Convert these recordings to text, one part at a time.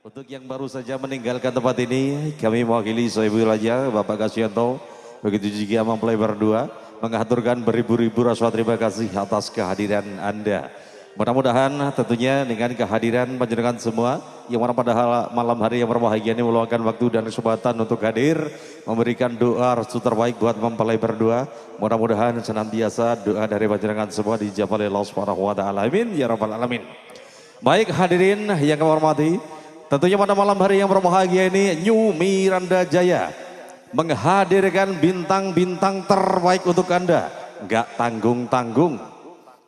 Untuk yang baru saja meninggalkan tempat ini, kami mewakili Sohibul Raja, Bapak Kasianto, begitu juga mempelai berdua, mengaturkan beribu-ribu rasa terima kasih atas kehadiran Anda. Mudah-mudahan tentunya dengan kehadiran panjenengan semua, yang mana pada malam hari yang berbahagia ini meluangkan waktu dan kesempatan untuk hadir, memberikan doa restu terbaik buat mempelai berdua. Mudah-mudahan senantiasa doa dari panjenengan semua dijabah oleh Allah Subhanahu wa taala. Amin ya rabbal alamin. Baik hadirin yang kami hormati, tentunya pada malam hari yang berbahagia ini New Miranda Jaya menghadirkan bintang-bintang terbaik untuk Anda. Nggak tanggung-tanggung,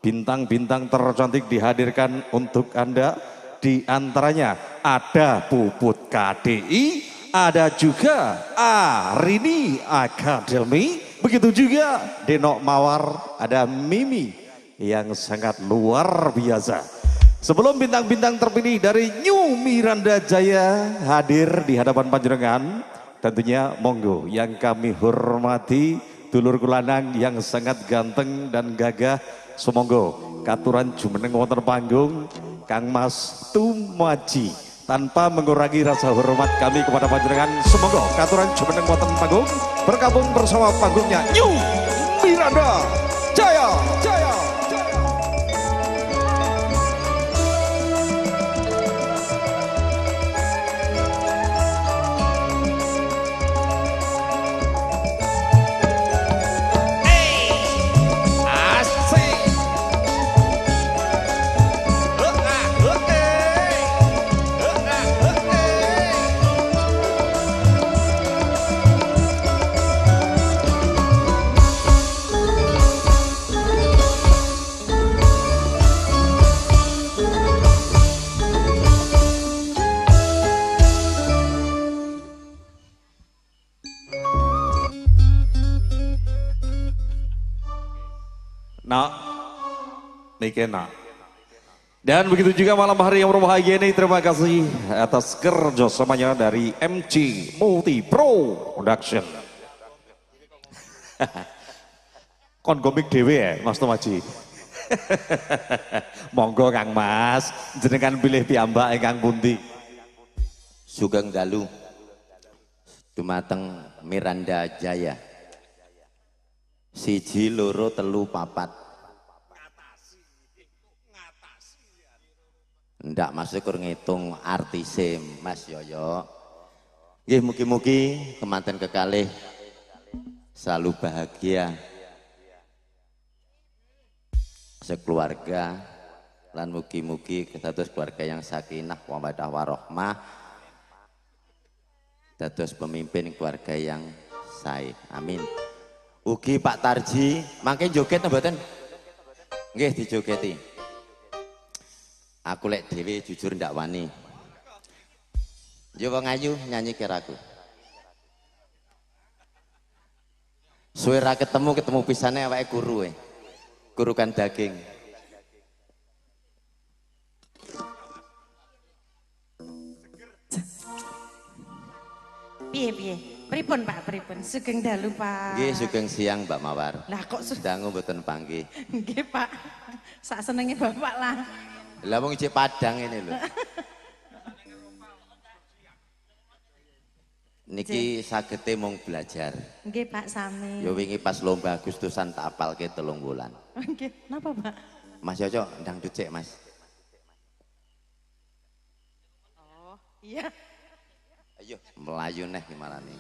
bintang-bintang tercantik dihadirkan untuk Anda. Di antaranya ada Puput KDI, ada juga Arini Academy, begitu juga Denok Mawar, ada Mimi yang sangat luar biasa. Sebelum bintang-bintang terpilih dari New Miranda Jaya hadir di hadapan panjenengan, tentunya monggo yang kami hormati dulur kulanang yang sangat ganteng dan gagah, sumonggo katuran jumeneng wonten panggung Kang Mas Tumaji. Tanpa mengurangi rasa hormat kami kepada panjenengan, sumonggo katuran jumeneng wonten panggung bergabung bersama panggungnya New Miranda Jaya. Jaya. Nah, Nikena. Dan begitu juga malam hari yang berbahagia ini, terima kasih atas kerjasamanya dari MC Multi Pro Production. Kon komik dewe ya, Mas Tumaji. Monggo Kang Mas, jenengan pilih piyambak ingkang pundi. Sugeng dalu dumateng Miranda Jaya. 1, 2, 3, 4. Ndak masuk kur ngitung artise Mas Yoyo. Nggih mugi-mugi kemanten kekalih selalu bahagia sekeluarga lan mugi-mugi dados keluarga yang sakinah mawaddah warahmah, dados pemimpin keluarga yang sae. Amin. Ugi Pak Tarji, mangke joget mboten? Nggih dijogeti. Aku lek dhewe jujur ndak wani. Yo wong ayu nyanyi kiraku. Suwe ra ketemu, ketemu pisane awake kuru e. Kurukan daging. Piye piye? Pripun Pak, pripun? Sugeng dalu Pak. Nggih, sugeng siang Mbak Mawar. Lah kok dangu mboten panggih. Nggih Pak. Sak senenge Bapak lah. Lah wong ijek padang ini lho. Niki sagete mung belajar. Nggih Pak sami. Ya wingi pas lomba Agustusan tak apalke 3 wulan. Nggih, napa Pak? Mas Yoyo ndang ducek Mas. Oh, iya. Ayo melayu neh gimana nih?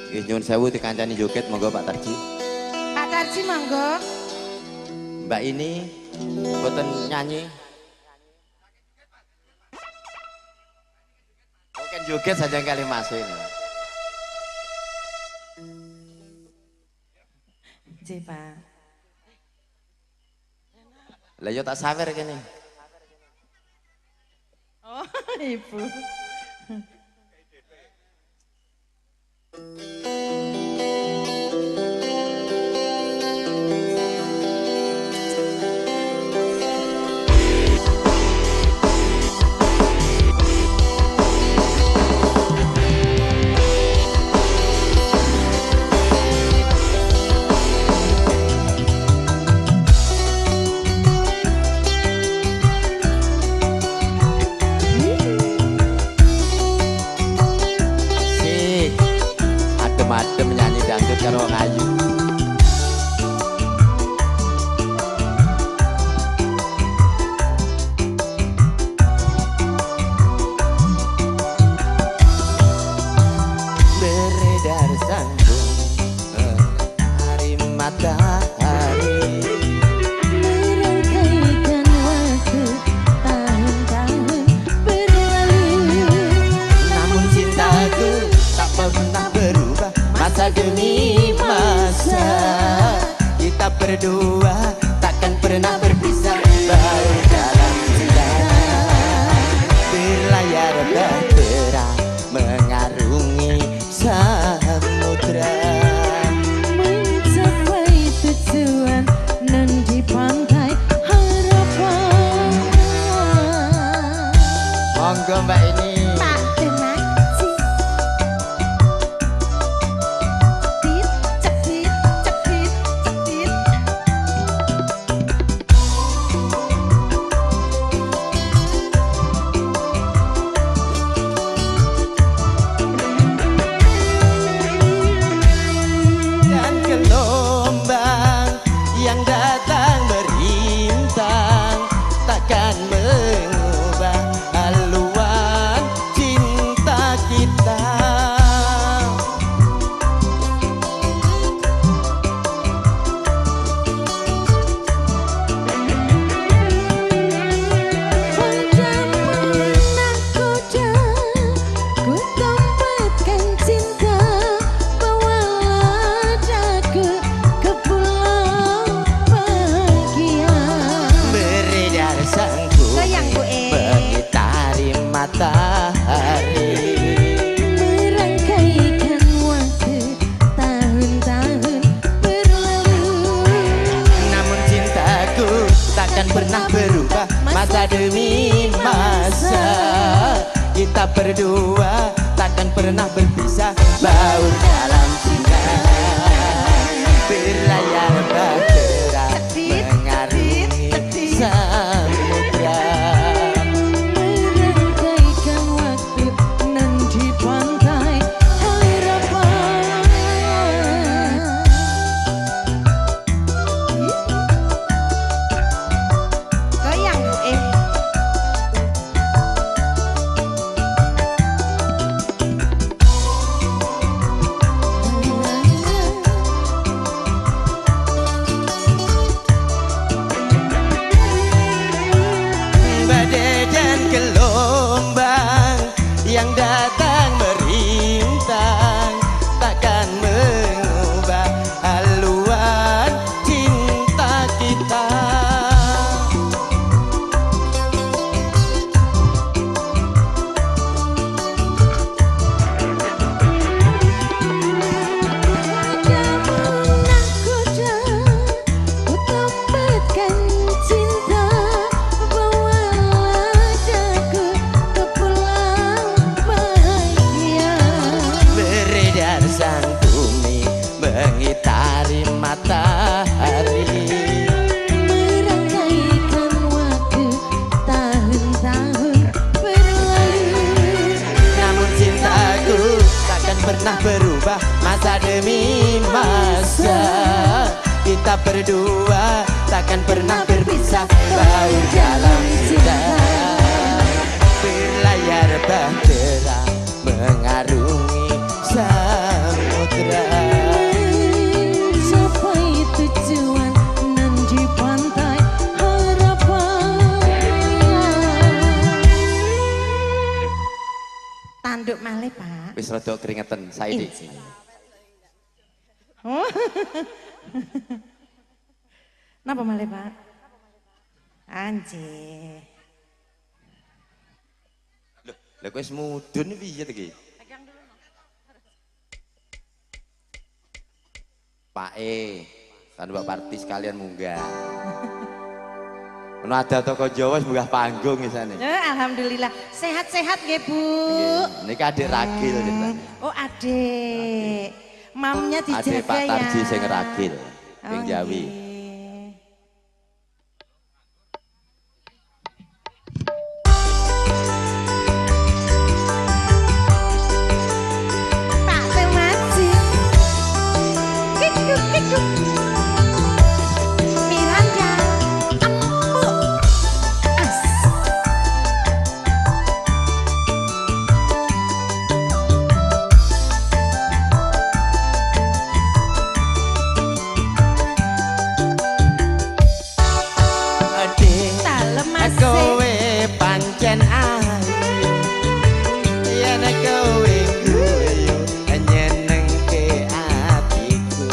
Nggih nyuwun sewu dikancani joget monggo Pak Tarji. Pak Tarji monggo. Mbak ini mboten nyanyi. Mungkin joget saja kali Mas ini. Nggih Pak. Lah yo tak sawer kene. Oh, Ibu. berdua takkan pernah berpisah. Baru dalam cinta berlayar bahtera mengarungi samudra, mencapai tujuan nan di pantai harapan. Monggo Mbak ini. Pak Temaji. Cepit, cepit, cepit, cepit. Dan gelombang yang datang merintang takkan mengubah haluan cinta kita. Padamu nakoda, ku tempatkan cinta, bawalah daku ke pulau bahagia. Beredar sang bumi Goyang, Bu E. mengitari matahari. Merangkaikan waktu tahun-tahun berlalu. Namun cintaku takkan pernah berubah masa demi masa. Kita berdua takkan pernah berpisah. Baur dalam cinta berlayar bahtera Cepit, mengarungi cepit, cepit. samudra. Merangkaikan waktu nan di pantai harapan. Goyang Bu E. Badai dan gelombang yang datang merintang takkan mengubah haluan cinta kita. Padamu nakoda, ku tempatkan cinta, bawalah daku ke pulau bahagia. Beredar sang bumi mengitari matahari. Merangkaikan waktu tahun-tahun berlalu. Namun cintaku takkan pernah berubah masa demi masa. Kita berdua takkan pernah berpisah. Baur dalam cinta berlayar bahtera mengarungi samudra. Mencapai tujuan nan di pantai harapan. Tanduk malih Pak. Wis rada keringetan saiki. Inji. Napa malih Pak? Anjir. Lho, lha kowe wis mudun piye to iki? Pak E, kan Mbak Parti sekalian munggah. Ono ada toko Jawa wis munggah panggung isane. Alhamdulillah. Sehat-sehat nggih, Bu. Nggih. Niki adik ragil ceritane. Oh, adik. Mamnya dijaga Adik Pak ya. Tarji sing ragil, sing Oh, Jawi. nggih. Pak Temaji. Kikuk kikuk. Miranda empuk. As. Adik, Dalem masih. kowe pancen ayu. Yen kowe guyu nyenengke atiku.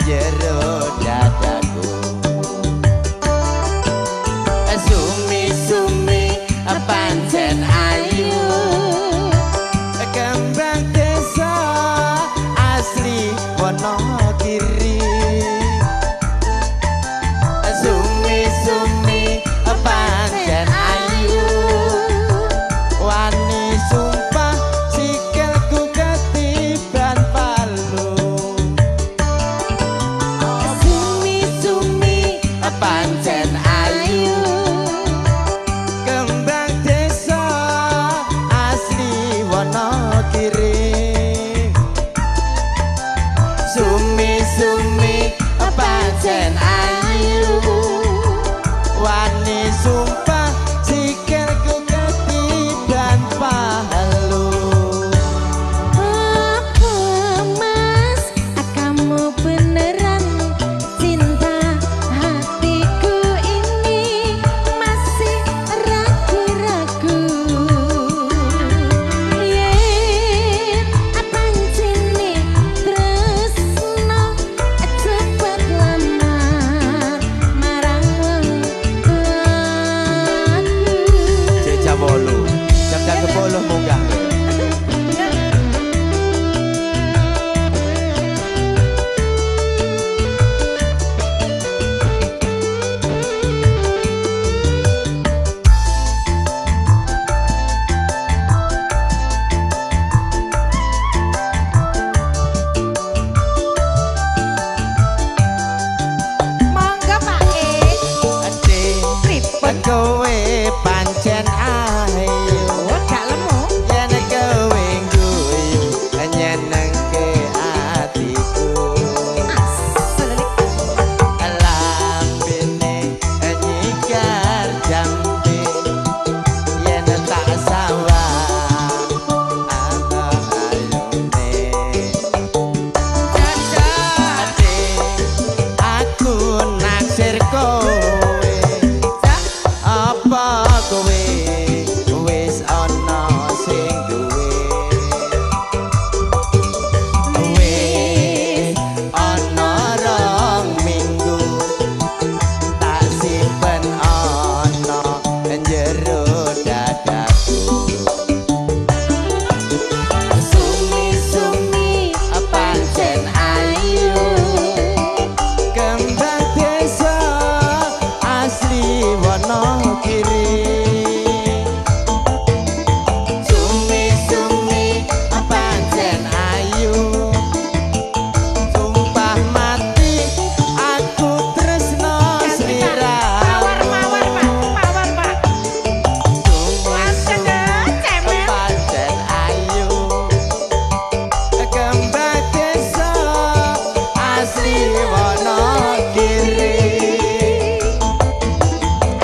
jero dadaku. Sumi-sumi pancen ayu, kembang desa asli Wonogiri. Sumi-sumi pancen ayu, wani sumpah sikilku ketiban palu. Sumi-sumi pancen ayu, kembang desa asli Wonogiri. Sumi-sumi pancen ayu, wani sumpah sikilku ketiban palu. Apa mas, kamu beneran cinta? Hatiku ini masih ragu-ragu. Yen pancene tresno cepet lamar marang wong tuaku. Jam 8, jam 10 munggah. Monggo Pak E. Ade Pripun? kowe pancen ayu, Oh, gak lemu. yen kowe guyu nyenengke atiku. Asli. Lambene nyigar jambe yen tak sawang ana ayune. Ade aku naksir kowe, apa kowe wis ana sing duwe? Wis ana rong minggu tak simpen ana njero dadaku. Sumi-sumi pancen ayu, Kembang desa asli Wonogiri. Sumi-sumi pancen ayu, sumpah mati aku tresno Ganti, Pak. Mawar, mawar, Pak. Mawar, Pak. Sumi-sumi Cemen. pancen ayu, kembang desa asli Wonogiri.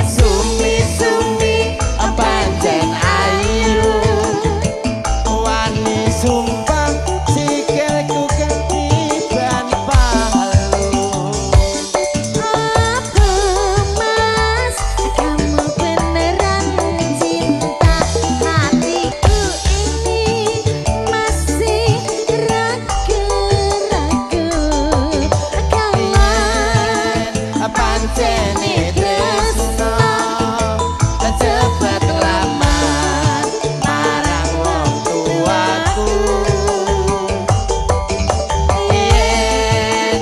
Sumi-sumi pancen ayu, wani sumpah sikilku ketiban palu. Apa mas, kamu beneran cinta? Hatiku ini masih ragu-ragu. Kalau Pancene tresno cepet lamar marang wong tuaku. Yen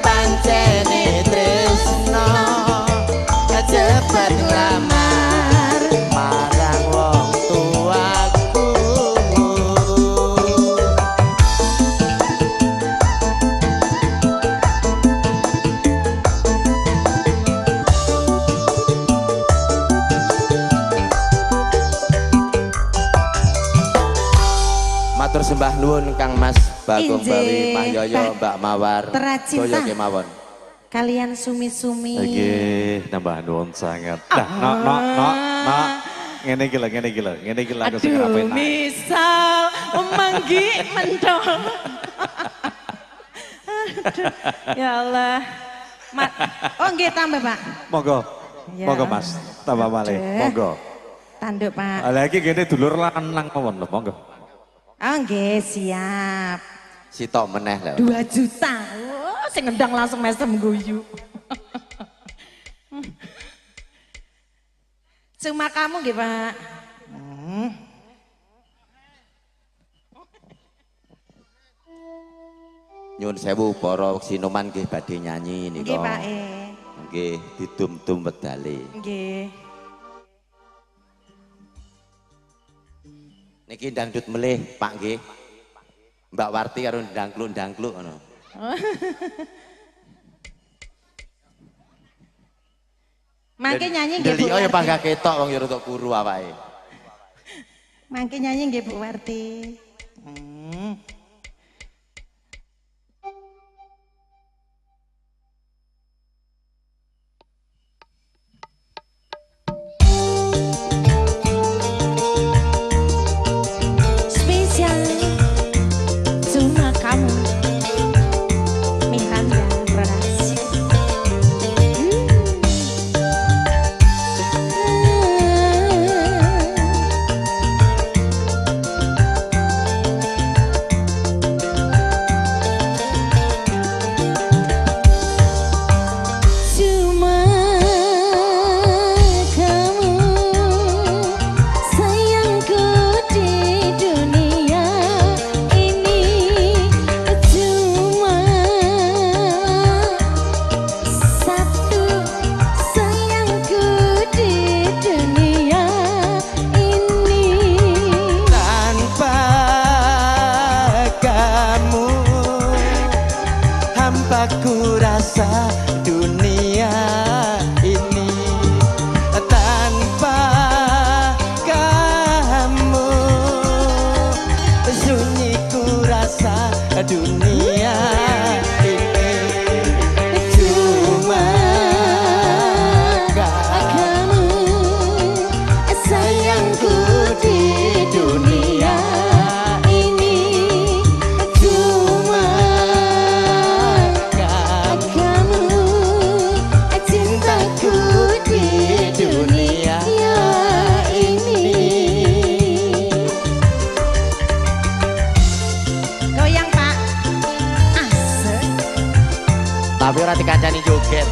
pancene tresno cepet lamar marang wong tuaku. Matur sembah nuwun Kang Mas Bagong Injih. Bawi, Mas Yoyo, Mbak Mawar, Teracinta. Doyo kemawon. Kalian sumi-sumi. Oke, nambah nuwun sangat. Nah, no no no no. Ngene iki lho, ngene iki lho, ngene iki lho aku sing Aduh, penak. misal manggi mentol. Aduh, ya Allah. Oh nggih tambah, Pak. Monggo. Ya. Monggo Mas, tambah malih. Aduh. Monggo. Tanduk, Pak. Lah iki kene dulur lanang mawon lho, monggo. Oh nggih, siap. Sitok meneh lho. 2 juta. Oh, Sing ngendang langsung mesem guyu. Cuma kamu nggih, Pak. Nyun sewu para sinoman nggih badhe nyanyi nika. Nggih, Pak. Nggih, didum-dum wedale. Nggih. Niki dangdut melih, Pak nggih. Mbak Warti karo ndangkluk-ndangkluk ngono. Mangke nyanyi nggih Bu. Ndelok ya panggah ketok wong ya rada kuru awake. Mangke nyanyi nggih Bu Warti. Spesial cuma kamu, Miranda Production. Cuma kamu sayangku di dunia ini, cuma satu sayangku di dunia ini. Tanpa kamu hampa ku rasa dunia ini. Tanpa kamu sunyi ku rasa dunia ini. Cuma Kamu sayangku di dunia ini, cuma kamu cintaku di dunia ini. Goyang, Pak. Asik. Tapi ora dikancani joget.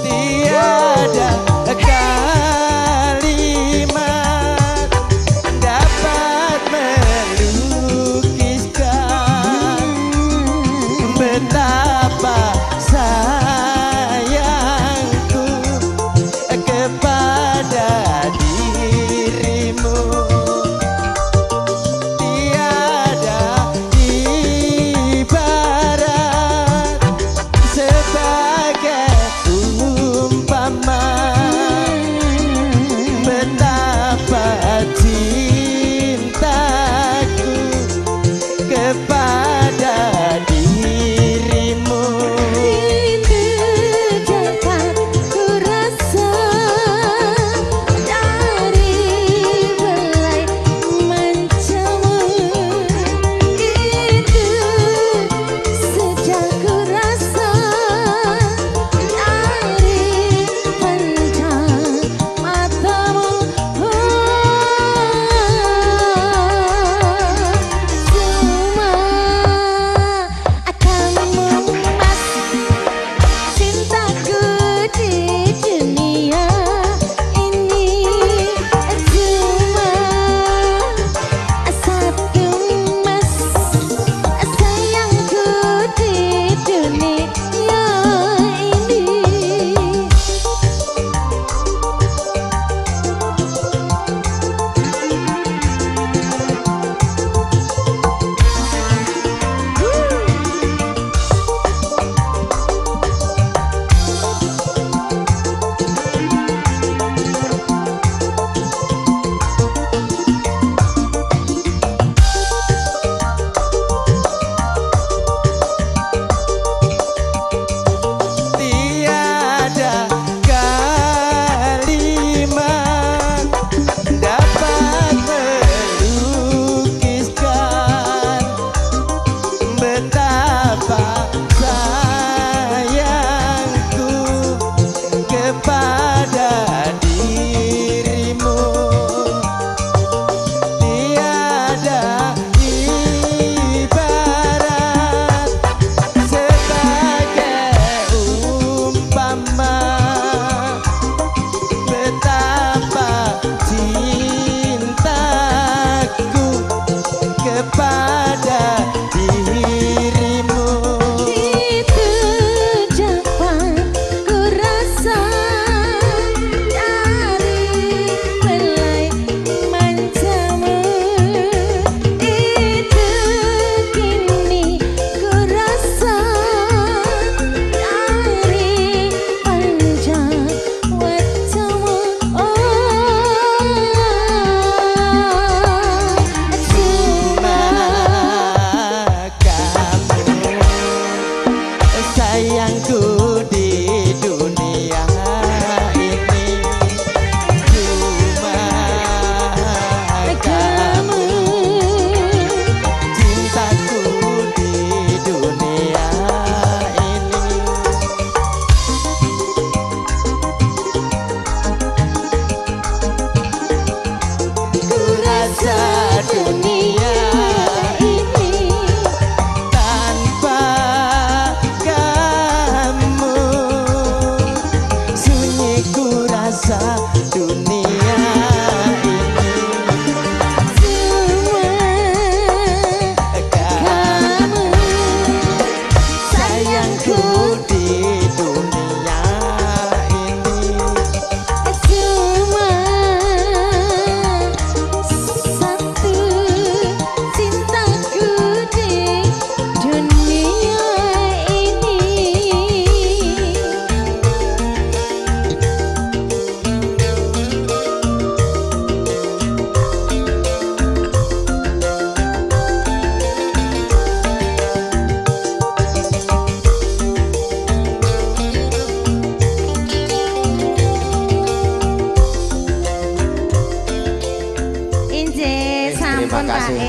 Tiada kalimat dapat melukiskan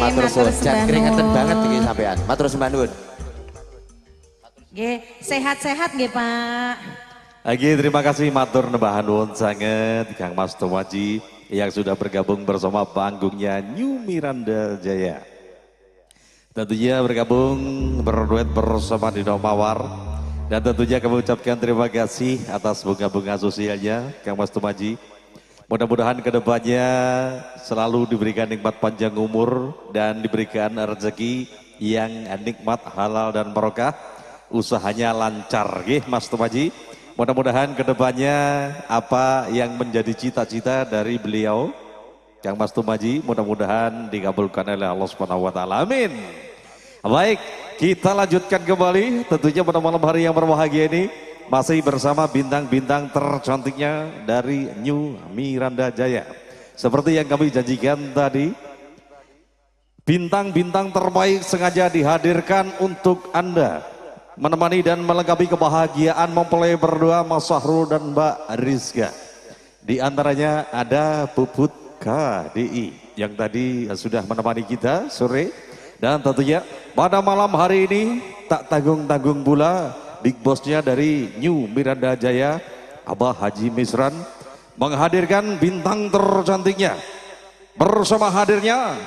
Matur suwun. Jan keringetan banget iki sampean. Matur sembah nuwun. Nggih, sehat-sehat nggih, Pak. Lagi terima kasih matur nembahan nuwun sanget Kang Mas Tomaji yang sudah bergabung bersama panggungnya New Miranda Jaya. Tentunya bergabung berduet bersama Dino Mawar. Dan tentunya kami ucapkan terima kasih atas bunga-bunga sosialnya Kang Mas Tomaji. Mudah-mudahan kedepannya selalu diberikan nikmat panjang umur dan diberikan rezeki yang nikmat halal dan barokah. Usahanya lancar, nggih Mas Tomaji. Mudah-mudahan kedepannya apa yang menjadi cita-cita dari beliau Kang Mas Tumaji mudah-mudahan dikabulkan oleh Allah Subhanahu wa taala. Amin. Baik, kita lanjutkan kembali tentunya pada malam hari yang berbahagia ini masih bersama bintang-bintang tercantiknya dari New Miranda Jaya. Seperti yang kami janjikan tadi, bintang-bintang terbaik sengaja dihadirkan untuk Anda, menemani dan melengkapi kebahagiaan mempelai berdua Mas Sahrul dan Mbak Rizka. Di antaranya ada Puput KDI yang tadi sudah menemani kita sore. Dan tentunya pada malam hari ini tak tanggung-tanggung pula big bossnya dari New Miranda Jaya, Abah Haji Misran, menghadirkan bintang tercantiknya. Bersama hadirnya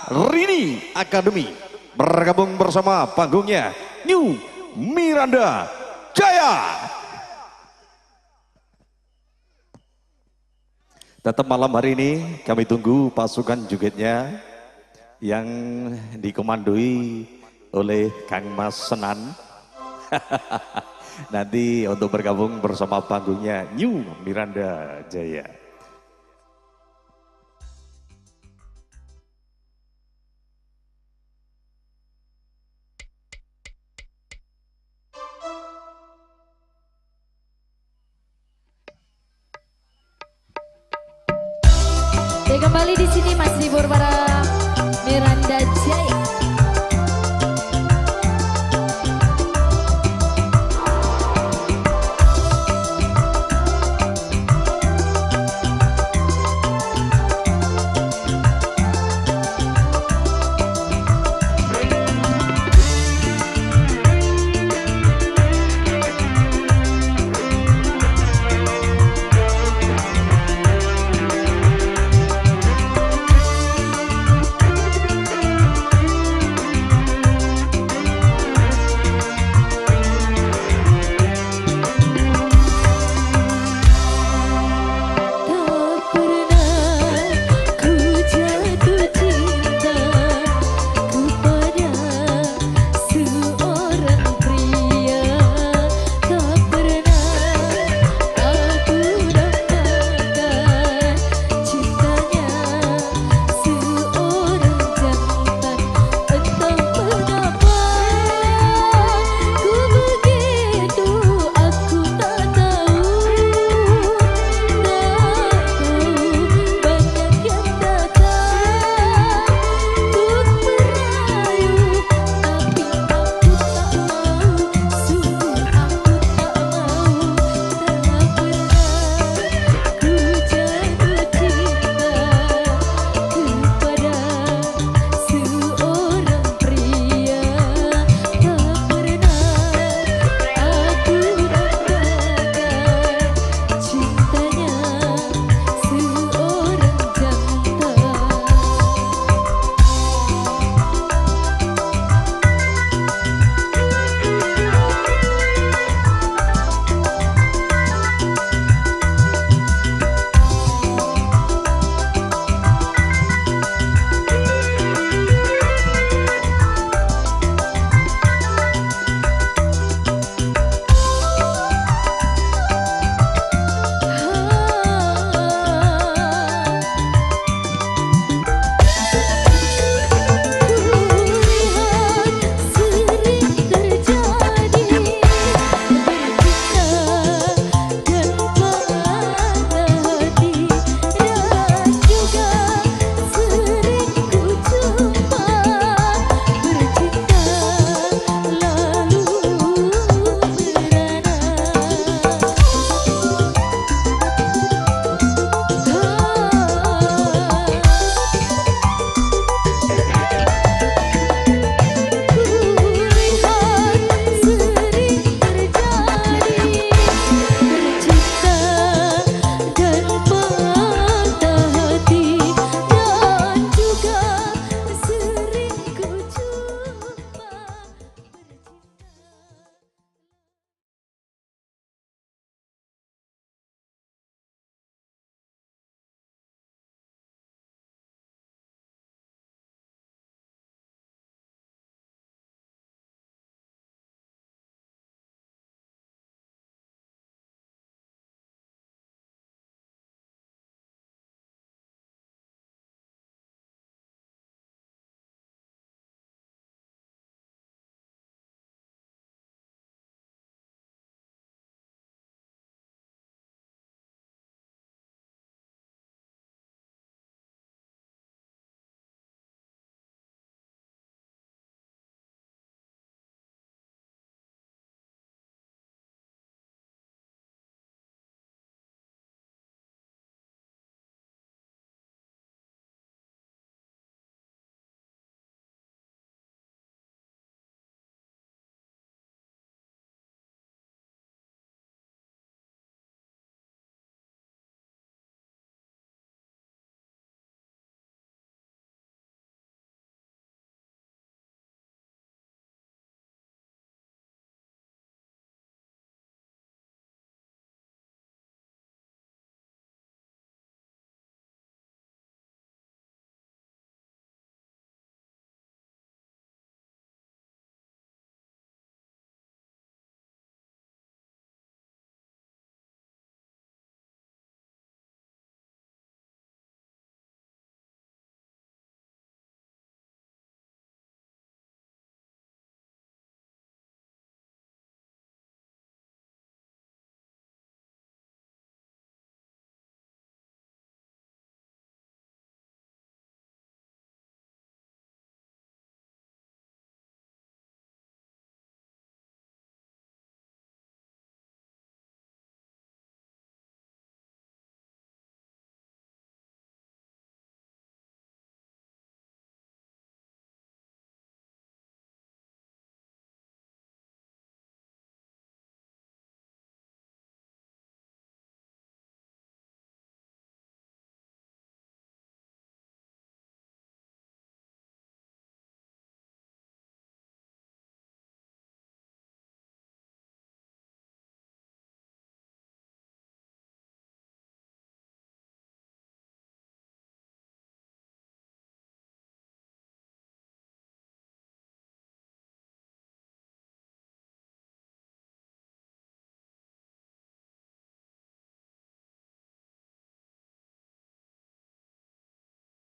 Rini Academy bergabung bersama panggungnya New Miranda Jaya. Tetap malam hari ini kami tunggu pasukan jogetnya yang dikomandoi oleh Kang Mas Senan. Nanti untuk bergabung bersama panggungnya New Miranda Jaya. Ya, kembali di sini Mas Libur para Miranda Jaya.